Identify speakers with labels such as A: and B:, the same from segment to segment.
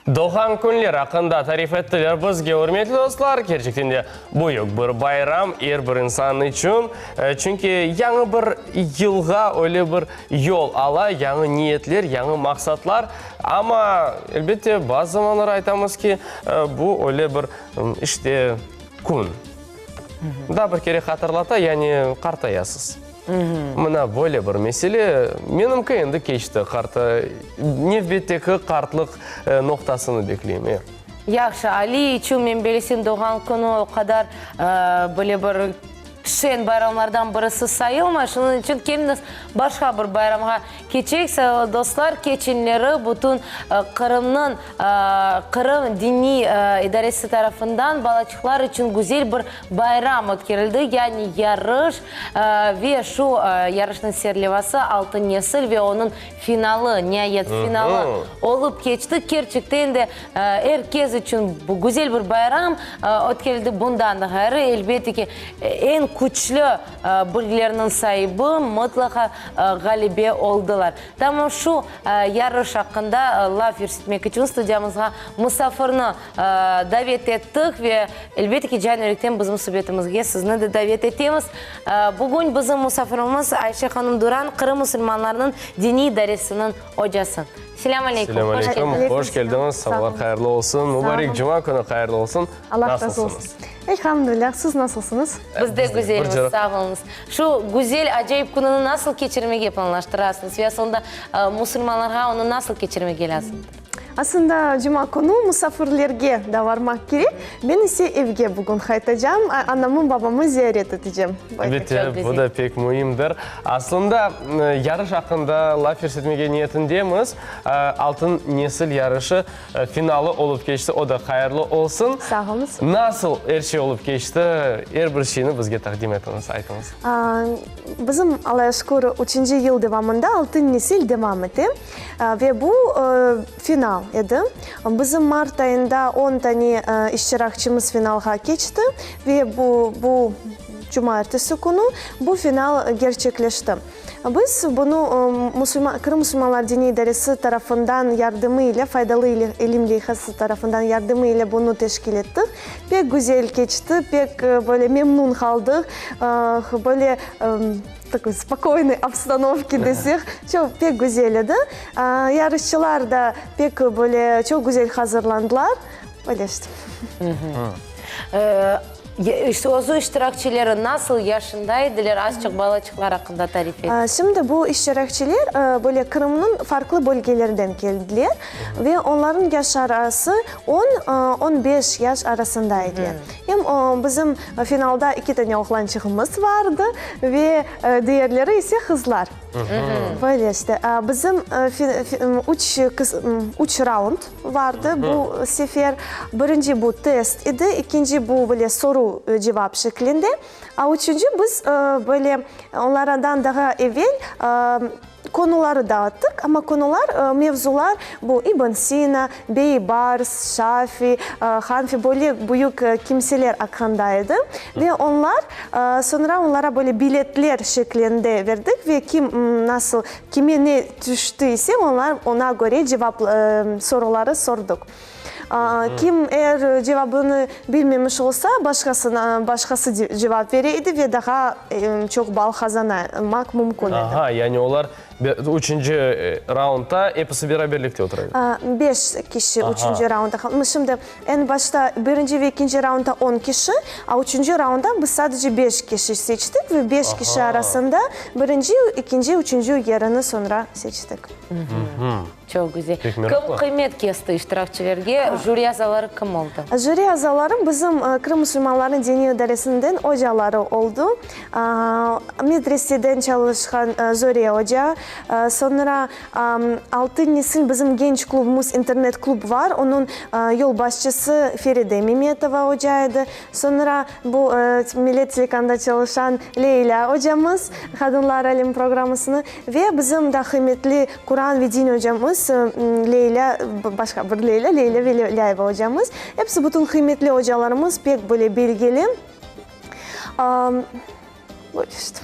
A: Doğğan künler aqqında tarif ettiler bizge, ürmetli dostlar. Kerçekten de büyük bir bayram er bir insan içün. Çünki yañı bir yılğa öyle bir yol ala, yañı niyetler, yañı maqsatlar. Amma, elbette, bazı zamanlar aytamız ki, bu öyle bir, işte, kün. Daa bir kere hatırlata, yani qartayasız. Mına böyle bir mesele. Menimki endi keçti, qarta, nevbetteki qartlıq noqtasını bekleyim, e.
B: Yahşı, Ali içün men bilesem doğğan künü o qadar böyle bir şeñ bayramlardan birisi sayılmay, şunıñ içün keliñiz başqa bir bayramğa keçeyik, dostlar, keçenleri bütün Qırımnıñ Qırım diniy idaresi tarafından balaçıqlar içün güzel bir bayram ötkerildi, yani yarış ve şu yarışnıñ serlevası Altın nesil ve onıñ finalı, niayet finalı olıp keçti. Kerçekten de er kes içün bu güzel bir bayram ötkerildi. Bundan da ğayrı, elbette ki, eñ küçlü bilgilerniñ saibi mıtlaqa ğalebe oldılar. Tamam şu yarış aqqında laf yürsetmek içün studiyamızğa musafirni davet ettik ve, elbette ki, can yürekten bizim subetimizge sizni de davet etemiz. Bugün bizim musafirimiz Ayşe hanım Duran, Qırım musulmanlarınıñ diniy idaresiniñ ocası. Selâm aleyküm,
A: Selâm aleyküm, hoş keldiñiz, sabalar hayırlı olsun, mubarek cuma künü hayırlı olsun.
C: Allah razı olsun. Elhamdülilâh, siz nasılsıñız?
B: Biz de güzelmiz, sağ oluñız. Şu güzel, acayip kününi nasıl keçirmege planlaştırasıñız ve asılında musulmanlarğa onı nasıl keçirmege lâzımdır?
C: Aslında cuma künü musafirlerge da varmaq kerek. Men ise evge bugün qaytacam, anamı, babamı ziyaret etecem.
A: Elbette, bu da pek müimdir. Aslında, yarış aqqında laf yürsetmege niyetindemiz. Altın nesil yarışı finalı olıp keçti, o da hayırlı olsun.
C: Sağ oluñız.
A: Nasıl er şey olıp keçti, er bir şeyni bizge taqdim etiñiz, aytıñız.
C: Bizim, Allağa şükür, üçünci yıl devamında Altın nesil devam ete. Ve bu final edi. Bizim mart ayında on tane iştirakçımız finalğa keçti ve bu, bu cumaertesi künü bu final gerçekleşti. Biz bunı musulman, Qırım musulmanlar diniy idaresi tarafından yardımı ile, Faydalı ilim leyhası tarafından yardımı ile bunı teşkil ettik. Pek güzel keçti, pek böyle memnun qaldıq. Böyle Takoy spokoynoy obstanovke desek, çoq pek güzel edi. Yarışçılar da pek böyle çoq güzel hazırlandılar. Öyle işte.
B: Özü iştirakçileri nasıl yaşında ediler, azçıq balaçıqlar aqqında tarif et.
C: Şimdi bu iştirakçiler böyle Qırımnıñ farqlı bölgelerinden keldiler ve onlarnıñ yaş arası on, 15 yaş arasında ediler. Em bizim finalda iki tane oğlançığımız vardı ve diğerleri ise qızlar. Böyle işte. Bizim üç, üç raund vardı bu sefer. Birinci bu test edi, ikinci bu böyle soru-cevap şeklinde, a üçünci biz böyle onlardan daha evel Konuları dağıttıq, amma konular, mevzular bu İbn Sina, Beybars, Şafi, Hanfi böyle büyük kimseler aqqında edi. Ve onlar, soñra onlara böyle biletler şeklinde verdik ve kim nasıl, kime ne tüşti ise, onlar oña köre cevap, soruları sorduq. Kim eğer cevabını bilmemiş olsa, başqasına, başqası cevap bere edi ve daha çoq bal qazanmaq mümkün edi.
A: Aha, yani olar üçünci raundda episi beraberlikte otura edi.
C: Beş kişi üçünci raundda. Şimdi eñ başta birinci ve ekinci raundda on kişi, a üçünci raundda biz sadece beş kişi seçtik ve beş kişi arasında birinci, ekinci, üçünci yerini soñra seçtik.
B: Çoq güzel. Kim qıymet kesti iştirakçilerge? Jüri azaları kim oldı?
C: Jüri azaları bizim Qırım musulmanlarınıñ diniy idaresinden ocaları oldı. Medreseden çalışqan Zöre oca, soñra Altın nesil bizim genç klubumız, internet klub var, onıñ yolbaşçısı Feride Memetova oca edi. Soñra bu Millet telekanalında çalışan Leylâ ocamız, Qadınlar alemi programmasını ve bizim da qıymetli Quran ve din ocamız Leylâ, başqa bir Leylâ, Leylâ Velilâyeva ocamız. Episi bütün qıymetli ocalarımız, pek böyle bilgili. Böyle işte.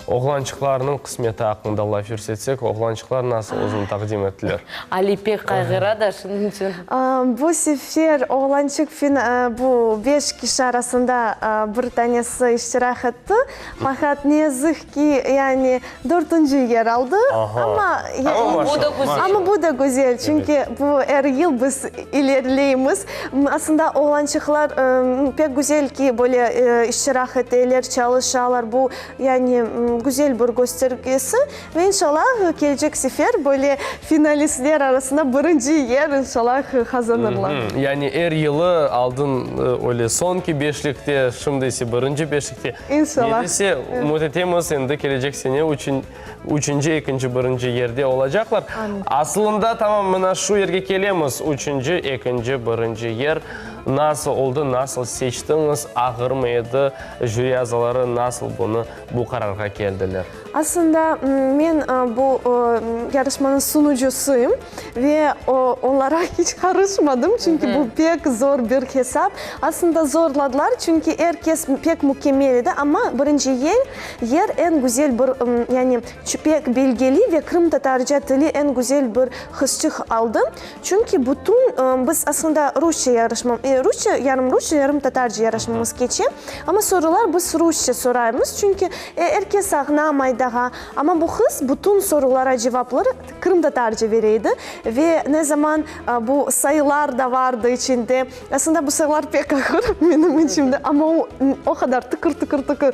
A: Oğlançıqlarnıñ qısmeti aqqında laf yürsetsek, oğlançıqlar nasıl özüni taqdim ettiler?
B: Ali pek qayğıra da, şunıñ içün.
C: Bu sefer oğlançıq bu beş kişi arasında bir tanesi iştirak etti. Faqat ne yazıq ki, yani dörtünci yer aldı. Amma amma bu da güzel, çünki bu er yıl biz ilerileymiz. Aslında oğlançıqlar pek güzel ki, böyle iştirak eteler, çalışalar. Bu, yani güzel bir köstergesi. Ve inşallah kelecek sefer böyle finalistler arasında birinci yer inşallah qazanırlar.
A: Yani er yılı aldın öyle soñki beşlikte, şimdi ise birinci beşlikte.
C: İnşallah.
A: Ne dese, ümüt etemiz, endi kelecek sene üçünci, ekinci, birinci yerde olacaqlar. Asılında, tamam mına şu yerge kelemiz, üçünci, ekinci, birinci yer nasıl oldı, nasıl seçtiñiz, ağırmı edi, jüri azaları nasıl bunı, bu qararğa keldiler?
C: Aslında, men bu yarışmanıñ sunucusıyım ve onlara hiç qarışmadım, çünki bu pek zor bir hesap. Aslında, zorladılar, çünki er kes pek mükemmel edi, amma birinci yer eñ güzel bir, yani pek bilgili ve qırımtatarca tili eñ güzel bir qızçıq aldı. Çünki bütün, biz aslında rusça yarışma, rusça, yarım rusça, yarım tatarca yarışmamız keçe, amma sorular biz rusça soraymız, çünki er kes añlamay daha. Amma bu qız bütün sorulara cevapları qırımtatarca bere edi ve ne zaman bu sayılar da vardı içinde, aslında bu sayılar pek ağır menim içimde, amma o o qadar tıqır-tıqır-tıqır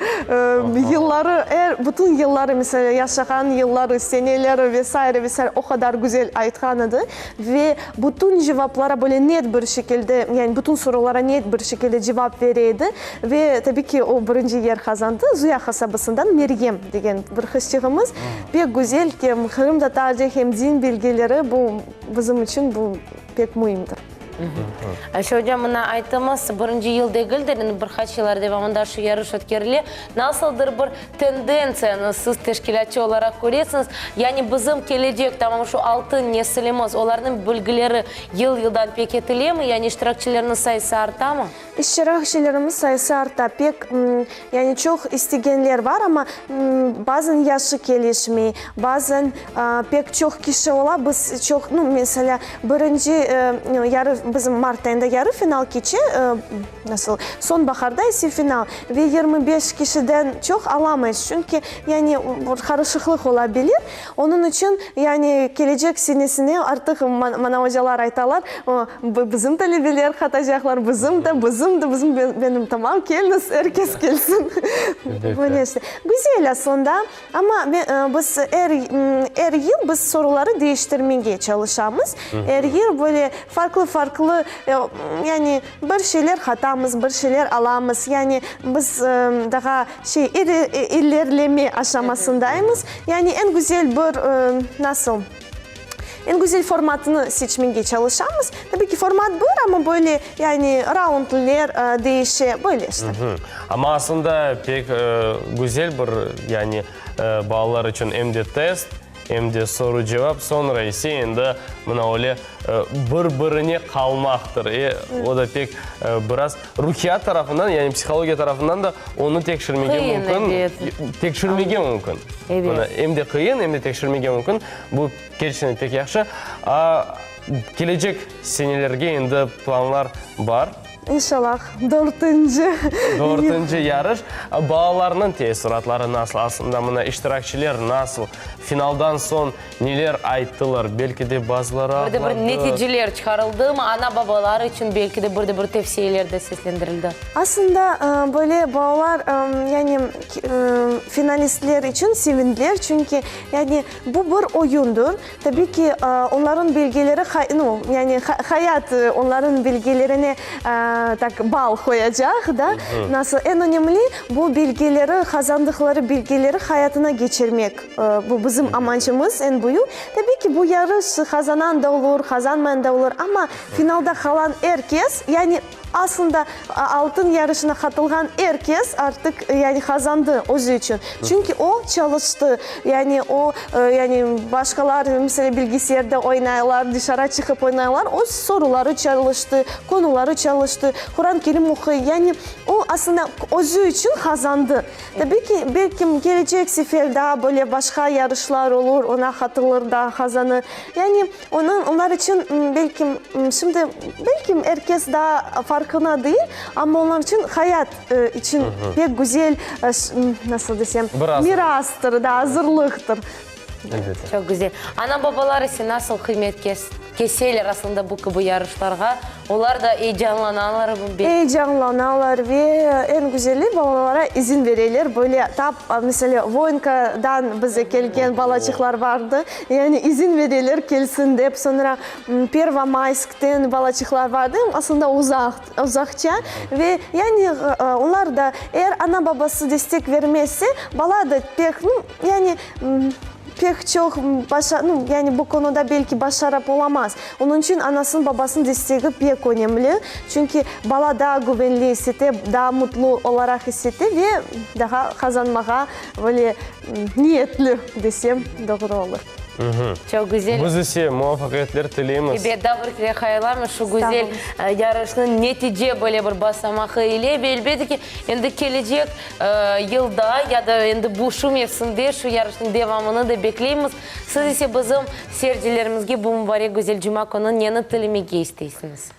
C: yılları, er, bütün yılları, meselâ, yaşağan yılları, seneleri ve saire, ve saire o qadar güzel aytqan edi. Ve bütün cevaplara böyle net bir şekilde, yani bütün sorulara net bir şekilde cevap bere edi. Ve tabiy ki, o birinci yer qazandı. Zuya qasabasından Meryem degen bir qızçığımız. Pek güzel, hem qırımtatarca, hem din bilgileri, bu bizim içün bu pek müimdir.
B: Ayşe oca, mına ayttımız, birinci yıl degildir, endi bir qaç yıllar devamında şu yarış ötkerile. Nasıldır bir tendentsiyanı siz teşkilâtçı olaraq köresiñiz? Yani bizim kelecek, tamam şu altın nesilimiz, olarnıñ bilgileri yıl-yıldan peketilemi, yani iştirakçilerniñ sayısı artamı?
C: İştirakçilerimiz sayısı arta. Pek, yani çoq istegenler bar, amma bazen yaşı kelişmey, bazen pek çoq kişi ola, biz çoq, nu, meselâ, birinci yarı, bizim mart ayında yarı final keçe, nasıl, soñbaharda ise final, ve 25 kişiden çoq alamayız, çünki, yani, bir qarışıqlıq ola bilir. Onıñ içün, yani, kelecek senesine artıq mana ocalar aytalar, bizim talebeler qatacaqlar, bizim de, bizim de, bizim, benim tamam, keliñiz, er kes kelsin. Böyle işte. Güzel aslında, amma biz er, er yıl biz soruları deñiştirmege çalışamız. Er yıl böyle farqlı-farqlı, yani, bir şeyler qatamız, bir şeyler alamız. Yani, biz daha şey, ilerleme aşamasındaymız. Yani eñ güzel bir, nasıl, eñ güzel formatını seçmege çalışamız. Tabii ki, format bir, amma böyle, yani raundler değişe, böyle işte.
A: Amma aslında pek güzel bir, yani balalar içün em de test, em de soru-cevap, soñra ise endi mına öyle bir-birine qalmaqtır. E, o da pek biraz ruhiyat tarafından, yani psihologiya tarafından da onı tekşirmege
B: Qıyın,
A: mümkün.
B: ebet.
A: Tekşirmege mümkün.
B: Ebet.
A: Mına, em de qıyın, em de tekşirmege mümkün. Bu kerçekten pek yahşı. A, kelecek senelerge endi planlar bar.
C: İnşallah, dörtünci.
A: Dörtünci yarış. Balalarnıñ teessuratları nasıl? Aslında, mına, iştirakçiler nasıl? Finaldan soñ neler ayttılar? Belki de bazıları
B: Bir de bir
A: ağladı.
B: neticeler çıqarıldımı? Ana-babalar içün belki de bir de bir tevsiyeler de seslendirildi.
C: Aslında, böyle balalar, yani, finalistler içün sevindiler, çünki, yani, bu bir oyundır. Tabiy ki, onların bilgileri, nu, yani hayat onların bilgilerine tak bal qoyacaq, da, nasıl, eñ önemli, bu bilgileri, qazandıqları bilgileri hayatına keçirmek, bu bizim amancımız eñ büyük. Tabiy ki, bu yarış qazanan da olur, qazanmayan da olur, amma finalda qalan er kes, yani. Aslında, altın yarışına qatılğan er kes artıq, yani, qazandı özü içün. Çünki o, çalıştı. Yani, o, yani, başqalar, meselâ, bilgisayarda oynaylar, dışarı çıqıp oynaylar, o, soruları çalıştı, konuları çalıştı, Quran-ı Kerim oquy. Yani, o, aslında, özü içün qazandı. Tabiy ki, belkim, kelecek sefer daa böyle başqa yarışlar olur, oña qatılır, daa qazanır. Yani, onıñ, onlar içün, belkim, şimdi, belkim, er kes daa farqına değil, amma onlar içün hayat içün pek güzel, nasıl desem, mirastır, da, azırlıqtır.
A: Elbette.
B: Çoq güzel. Ana-babalar ise nasıl qıymet keseler aslında bu kibi yarışlarğa? Olar da eyecanlanalarmı belki?
C: Eyecanlanalar ve eñ güzeli, balalara izin bereler. Böyle tap, meselâ, Voinkadan bize kelgen balaçıqlar vardı. Yani izin bereler kelsin dep. Soñra Pervomayskten balaçıqlar vardı, aslında uzaq, uzaqça. Ve yani olar da, eğer ana-babası destek vermese, bala da pek, yani, Pek çoq başa, nu, yani bu konuda belki başarıp olamaz. Onıñ içün anasınıñ, babasınıñ destegi pek önemli. Çünki bala daa güvenli is ete, daa mutlu olaraq is ete ve daha qazanmağa böyle niyetli desem doğru olur.
B: Çoq güzel.
A: Biz ise muvafaqiyetler tileymiz.
B: Ebet, daa bir kere hayırlaymız şu güzel yarışnıñ netice böyle bir basamağı ile ve elbette ki, endi kelecek Yılda ya da endi bu şu mevsimde şu yarışnıñ devamını da bekleymiz. Siz ise bizim seyircilerimizge bu mubarek güzel cuma künü neni tilemege isteysiñiz?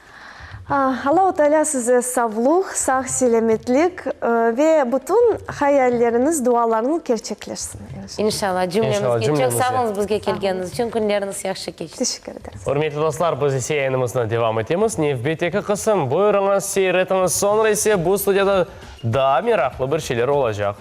C: Allahu Teala size savluq, sağ-selâmetlik ve bütün hayalleriñiz, dualarıñız kerçekleşsin, inşallah.
B: İnşallah, cümlemizge. Çoq sağ oluñız bizge kelgeniñiz içün, künleriñiz yahşı keçsin.
C: Teşekkür ederiz.
A: Ürmetli dostlar, biz ise yayınımıznı devam etemiz. Nevbetteki qısım, buyurıñız, seyir etiñiz, soñra ise bu studiyada Daa meraqlı bir şeyler olacaq.